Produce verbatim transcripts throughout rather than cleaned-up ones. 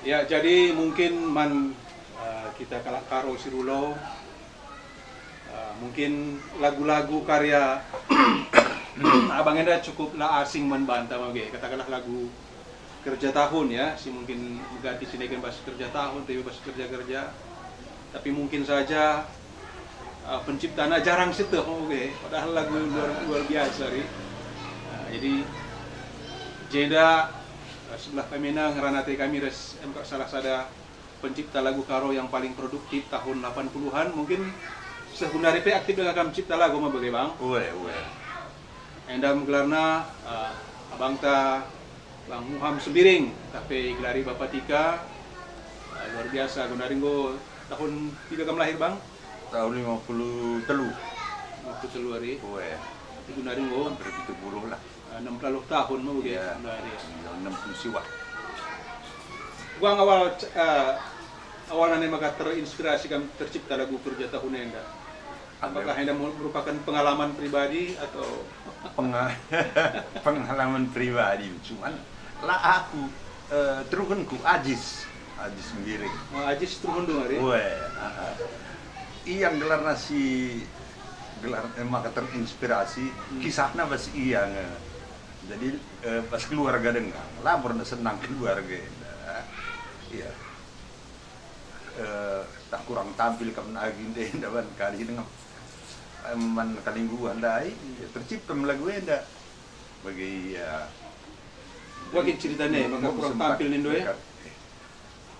Ya, jadi mungkin man, eh, kita kalak Karo si Rulo, eh, mungkin lagu-lagu karya abang enda cukup la asing man banta, oke, katakanlah lagu Kerja Tahun, ya, si mungkin mengganti si neken bas Kerja Tahun, tapi bas kerja-kerja. Tapi mungkin saja uh, penciptana jarang sieteh, oke. Padahal lagu luar, luar biasa, ri. Nah, jadi jenda, uh, sebelah kami nang ngerana ate kami ras emka salah sada pencipta lagu Karo yang paling produktif tahun delapan puluhan, mungkin seh genduari pe aktif denga kam cipta lagu me bage, Bang. Ue, ue. Enda me gelarna, uh, abangta Bang Muham Sembiring, tapi gelari Bapa Tika. Uh, luar biasa, genduari enggo tahun piga kam lahir, Bang? Tahun lima puluh telu. Lima puluh telu ari. Ue. Tapi genduari enggo hampir pitu puluh lah. Eh, enam puluh tahun me bage. Iya. Genduari. Iya, enam puluh siwah. Bang, awal, eh, awal nande maka terinspirasi kam tercipta lagu Kerja Tahun enda? Apakah enda merupakan pengalaman pribadi atau? Penga-, pengalaman pribadi, cuman la aku, eh, teruhenku Ajis, Ajis Sembiring. Oh, Ajis teruhen dua ari? Ue, ah, ah. Ia gelarna si, gelar, eh, maka terinspirasi, hmm, kisahna bas ia nge. Jadi, eh, bas keluarga denga, la pernah senang keluarga enda. Iya. Eh, tah kurang tampil kam agi enda ban kari denga, eh, man kalingguan ndai, ya, tercipta me lagu enda. Bagi, ya. Bagi ceritana, jadi, maka kurang tampil nindo, ya?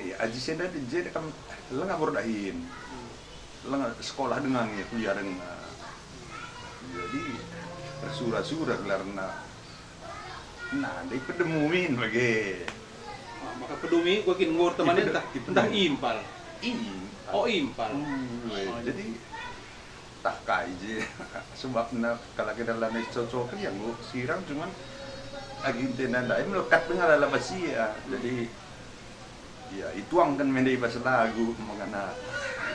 Iya, Ajis enda je kam langa berdahin. Hmm. Langa sekolah denga nge, kuliah denga. Jadi, ersura-sura gelarna. Nah, ndai pedemu min bage. Ah, maka pedemu i, gua kin nggo erteman ipede-, ntah, ipedemu. Ntah impal. Impal. Oh, impal. Hmm, oh, iya. Jadi, tah kai je. Sebabna kalak enda lanai cocok ya, enggo sirang, cuman agi ntena ndai melekat denga la bas ia. Jadi, ya, ituangken me ndai bas lagu mengenai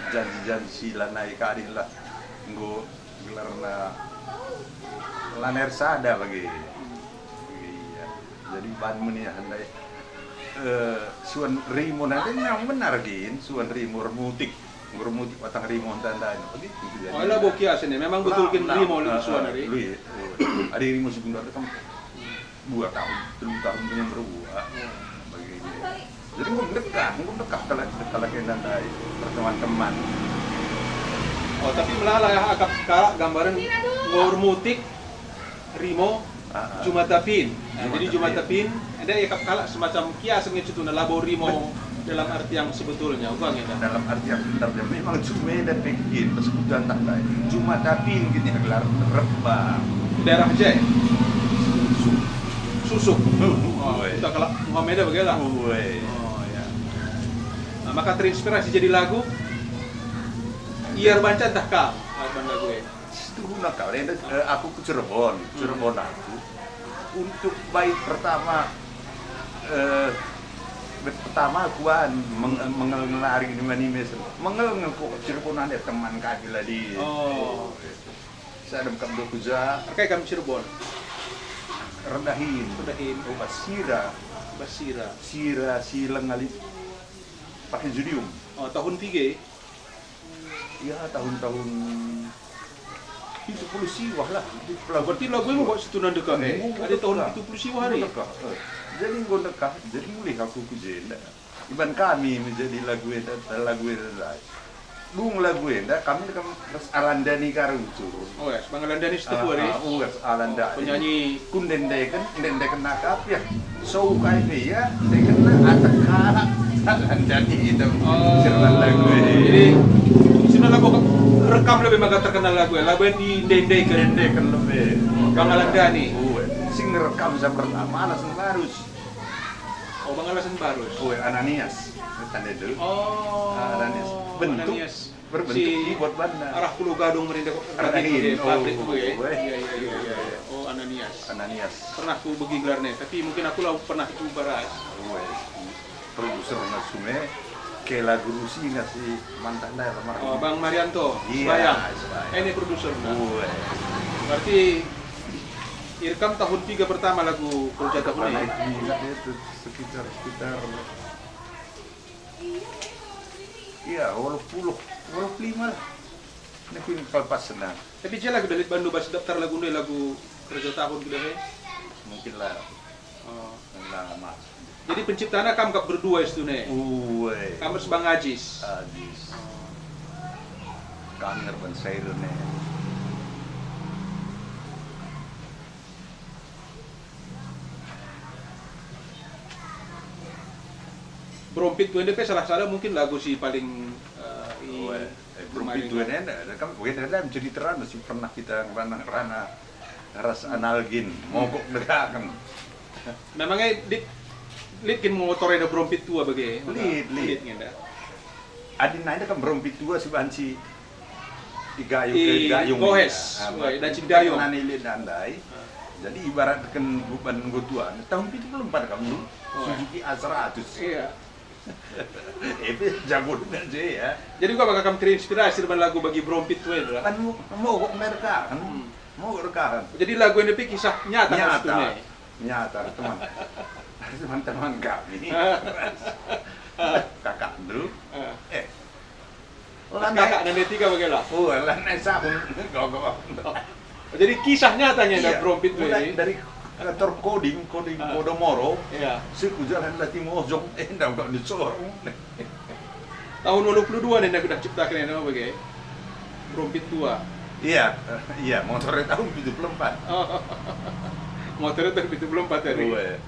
janji-janji si lanai kading lah. Enggo gelarna lanai ersada bage. Iya. Jadi ban me nia ndai, eh, suan rimo nande memang benar gin, suan rimo ermutik. Enggo ermutik batang rimo ntah ndai. Begitu jadi. Oh, labo kiasen ya. Memang betul kin rimo, eh, suan ari. Adi rimo si gundar kan dua tahun, telu tahun dengan meruak. Hmm. Bagi ini. Jadi enggo ndekah, enggo ndekah kalak, kalak enda ndai, berteman-teman. Oh, tapi melala ya akap kalak gambaren enggo ermutik, rimo, ah, ah, Jumata Pin. Nah, jadi Jumata Pin. Jumata Pin, enda iakap kalak semacam kiasen nge cutuna, labo rimo dalam arti yang sebetulnya, uga nge enda. Dalam arti yang sebenarnya, memang Jumata Pin, pas kudatang ndai. Jumata Pin gini gelar rebang. Daerah je? Susuk. Susuk. Oh, ue. Kita kalak Muhammadah bage lah. Ue. Oh, ya. Nah, maka terinspirasi jadi lagu. Ia erbahanca ntah kam, lagu, lagu e. Situhuna kal, enda, eh, aku ku Cirebon, hmm, Cirebon aku. Untuk bait pertama, eh, bait pertama aku an, meng-, mengel ngelari nima-nima sen. Mengel ngeko Cirebon ande teman kami lah di. Oh. Sadam kam dua kuja. Arkai kam Cirebon? Rendahin. Rendahin. Oh, bas sira. Bas sira. Sira, sileng ngalih pakai judium. Oh, tahun piga? Ya, tahun-tahun pitu puluh siwah lah. Berarti lagu enggo kok situhuna ndekah, eh? Enggo, ada tahun pitu puluh siwah ari? Enggo ndekah, eh. Jadi enggo ndekah, jadi mulih aku ku jenda. Iban kami menjadi lagu enda, lagu enda ndai. Dung lagu enda, kami kan ras Alandani Karucur. Oh ya, Bang Alandani Sitepu ari? Ah, ah, uas Alandani. Oh, penyanyi. Ku ndendeken, ndendeken akap ya. So kai pe ya, ndeken atak kalak. Alandani itu. Oh, cerita lagu ini. Jadi, sini lagu rekam lebih maka terkenal lagu ya. Lagu yang di ndendeken. Ndendeken lebih. Bang Alandani. Uwe, sing rekam saya pertama Alasan Barus. Oh, Bang Alasan Barus. Uwe, Ananias. Tanda itu. Oh, ah, Ananias. Bentuk, Ananias. Berbentuk si keyboard banna. Arah Pulau Gadung merindek. Arah Gadung, ini, ya, oh, pabrik itu ya. Uwe. Iya, iya, iya, iya. Oh, Ananias. Ananias. Pernah ku begi gelarnya, tapi mungkin aku lah pernah ku baras. Uwe. Produser na sume, ke lagu Rusi nasi mantan daerah marah. Oh, Bang Marianto, iya, Sebayang. Sebayang. Eh, ini produser, nah. Uwe. Berarti Irkam tahun tiga pertama lagu Kerja Tahun ini? Itu ingat itu sekitar, sekitar Iya, waluh puluh, waluh lima lah. Ini pin kalpas senang. Tapi je lagu lit bandu bas daftar lagu ndai, lagu kerja tahun gitu he? Mungkin lah. Oh. Lama. Jadi penciptana kam kap berdua istune? Uwe. Kam ras Bang Ajis? Ajis. Oh. Kami erban Sairene. Berompit Tuende pe salah sada mungkin lagu si paling, eh, i-, Uwe. Eh, Berompit Tuende enda, enda kan, weh, enda menjadi terang si pernah kita ngerana-ngerana ras Analgin, mogok degaken. Memangnya lit, lit kin motor enda Berompit Tua bage? Lit, lit. Lit ngenda. Adina enda kan Berompit Tua si banci digayu, i, ke gayung gohes, ya. Ah, wah, dan cindayung. Nani lit ndai. Ah. Jadi ibaratkan beban ketuaan. Tahun pitu puluh empat kamu, oh, ya, Suzuki A seratus. Iya. Epe jago dengan je ya. Jadi gua bakal kam terinspirasi dengan lagu bagi Berompit Tua itu lah. Kan mau, mau kok mereka kan? Hmm. Mau mereka kan? Jadi lagu ini pe kisah nyata kan? Nyata. Sebetulnya. Nyata, teman. Teman-teman kami. Kakak dulu. Ah. Eh, Kakak nande tiga bage lah. Oh, lah nai sabun. Gogok. Oh, jadi kisah nyata nge, iya, Berompit Tua ini. Mulai dari kantor Kodim, Kodim, ah, Podomoro. Iya. Si ku jalan Latimojong, eh, ndak, ndak disorong. Tahun waluh puluh dua nih, ndak udah ciptakan ini apa bage? Berompit Tua. Iya, eh, iya, motornya tahun pitu puluh empat. Oh. Motornya tahun pitu puluh empat tadi. Iya.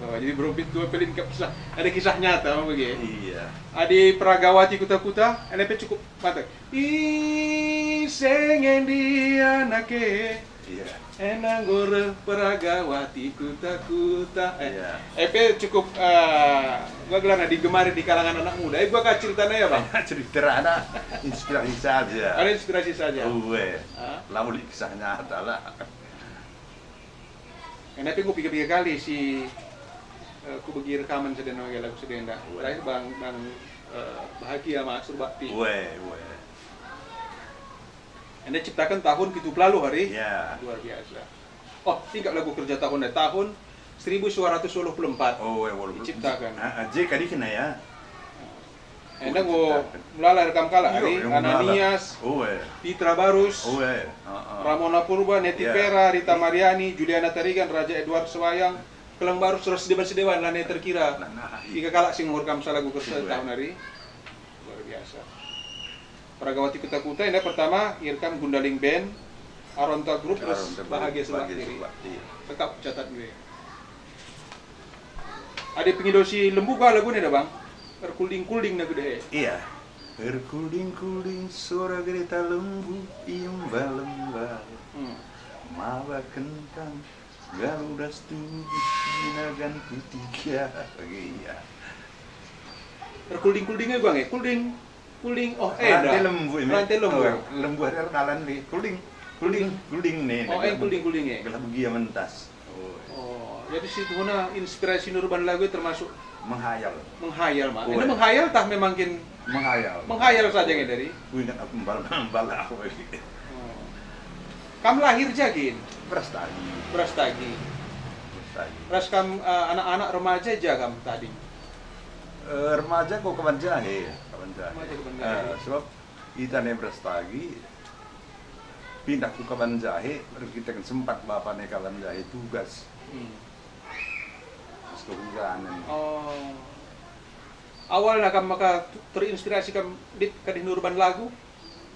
Oh, jadi Berompit Tua pelin kap kisah, ada kisah nyata apa bage? Iya. Adi Peragawati Kuta-Kuta, enda pe cukup mantap. Ise nge ndia nake? Iya. Enda enggo reh Peragawati Kuta-Kuta. Eh, iya, epe cukup, eh, gua gelarna digemari di kalangan anak muda. Eh, gua ka ceritana ya, Bang? Cerita anak inspirasi saja. Ada inspirasi saja. Uwe. Ah? Lalu kisah nyata lah. Enda pe enggo piga-piga kali si, eh, kubegi rekaman sada nge lagu sada enda. Uwe. Terakhir Bang, Bang, eh, Bahagia ma Surbakti. Uwe, uwe. Enda ciptakan tahun pitu puluh hari. Ya. Luar biasa. Oh, tingkat lagu kerja tahun, eh, tahun seribu sembilan ratus waluh puluh empat. Oh, uwe, waluh puluh empat. Diciptakan. Ah, ah, je kali kena ya. Enda enggo melala rekam kalak, ari Ananias, Pitra Barus, Ramona Purba, Neti Vera, Rita Mariani, Juliana Tarigan, Raja Edward Sewayang, Keleng Barus, ras sedeban-sedeban, lanai terkira. Piga kalak si enggo rekam lagu kerja tahun ari. Luar biasa. Peragawati Kuta-Kuta, enda pertama irekam Gundaling Band, Aronta Group, ras Bahagia Surbakti. Tetap catat gue. Adi pengido si lembu ka lagu enda, Bang? Erkulding-kulding na gede. Iya. Erkulding-kulding sora gereta lembu i embal-embal. Hmm. Maba kentang, galu das tubuh, inagan kutiga. Iya. Erkulding-kulding e, Bang, e. Kulding. Kulding, oh, eh, Rante dah. Lembu ini. Rante lembu. Oh, lembu hari dalan nih. Kulding, kulding, kulding nih. Oh, eh, kulding, kulding, eh. Gelah begia mentas. Oh. Oh, jadi si tuhuna inspirasi nurban lagu termasuk menghayal. Menghayal, Mak. Oh, ini menghayal tah memang kin menghayal. Menghayal saja nge dari. Ku ingat aku mbal-mbal aku. Oh. Kam lahir jagin? Brastagi. Brastagi. Brastagi. Ras kam, eh, anak-anak remaja ja kam tadi? Eh, remaja kok Kaban Jahe, Kaban Jahe. Remaja Kaban Jahe. Eh, sebab ita ne Brastagi, pindah ku Kaban Jahe, kita kan sempat bapa ne Kaban Jahe tugas. Hmm. Pas kehujanan. Oh. Awalna kam maka terinspirasi kam lit kadih nurban lagu?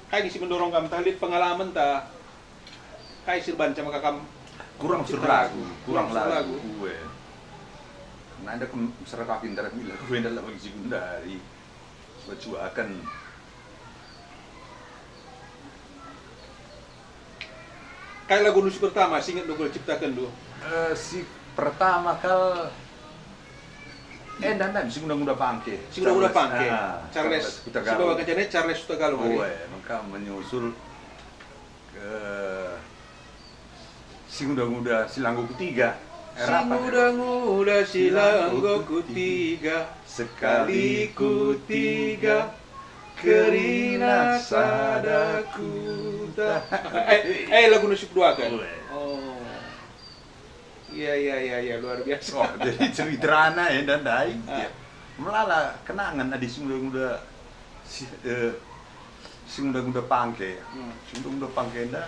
Kai si mendorong kam, tah lit pengalaman tah? Kai si erbanca maka kam kurang unsur lagu, kurang unsur lagu. Uwe. Nah, enda kum serakapi ndarami lagu enda la bagi si gundari. Bacuaken. Kai lagu nu si pertama si inget ndu ciptaken ndu? Eh, si pertama kal, eh, enda, enda, si Gunda-Gunda Pangke. Si Gunda-Gunda Pangke. Charles, ah, Charles Hutagalung. Si bawa kencana Charles Hutagalung hari. Uwe, maka menyusul ke si Gunda-Gunda si Langgo Kutiga. Si Gunda-Gunda si Langgo Kutiga, sekali kutiga, kerina sada kuta. Eh, eh, lagu nu si kedua kan? Uwe. Oh. Iya, iya, iya, iya, luar biasa. Oh, jadi cerita anak ya, dan dai. Ah. Ya. Melala kenangan adi si nguda-nguda si, eh, si nguda-nguda pangke. Hmm. Si nguda-nguda pangke enda,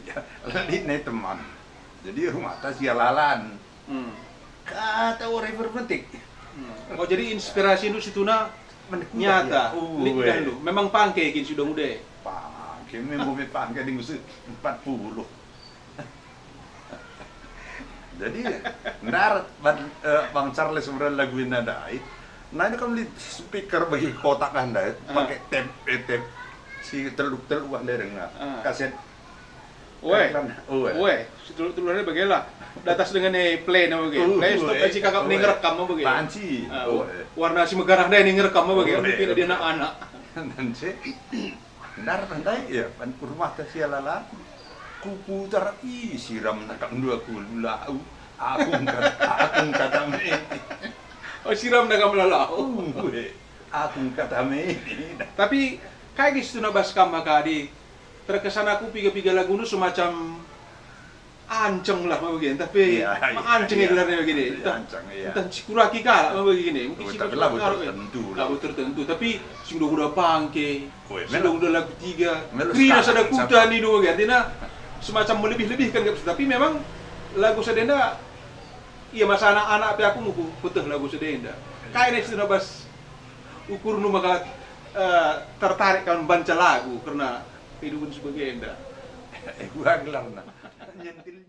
ya, lit nai teman. Jadi rumah ta sialalan. Hmm. Kata wari berpetik. Hmm. Oh, jadi inspirasindu situhuna nyata, lit dan lu. Memang pangke kin si nguda-nguda. Pangke, memang pangke di musim empat puluh. Jadi, ndarat Bang, eh, Bang Charles model lagu enda ndai. Nah, ini kan lit speaker bagi kotak kan ndai, ah, pakai tape, eh, tape si teluk-teluk wah dereng, ah. Ah. Kaset. Weh. Kan, oh, weh. Weh, si teluk-teluk ndai bage lah. Datas dengan, eh, play na bage. Oh, play stop, eh, aja kakak, oh, mending ngerekam bage. Banci. Ah, oh, eh. Warna si megarah ndai ngerekam bage. Oh, mungkin eh, dia anak-anak. Dan si Ndar ndai, ya, pan rumah ta sialalan. Kuputar, ih, siram nakap ndua kulu lau. Aku ngkat-, aku ngkata meni. Oh, siram nakap lau. Uwe, aku ngkata meni. Tapi kai gis tu na bas kam maka adi terkesan aku piga-piga lagundu semacam anceng lah, ma bagi, ntah pe, iya, ma iya, anceng, iya, gelarna bagi deh. Iya, ntah, anceng, iya, ntah sikuraki kalak, ma bagi gini. Mungkin, oh, si tapi lagu tertentu, lagu tertentu. Tapi si nguda-nguda pangke, oh, iya, si nguda-nguda lagu tiga, melo kerina sekarang, sada kuta, nina bagi. Artina semacam melebih-lebihkan, tapi memang lagu sada enda, iya, masa anak-anak pe aku muku, kueteh lagu sada enda. Kai nai situhuna bas ukurndu maka, eh, tertarik kam mbanca lagu kerna kehidupan si bage enda? Eh, gua gelarna. Nyentil.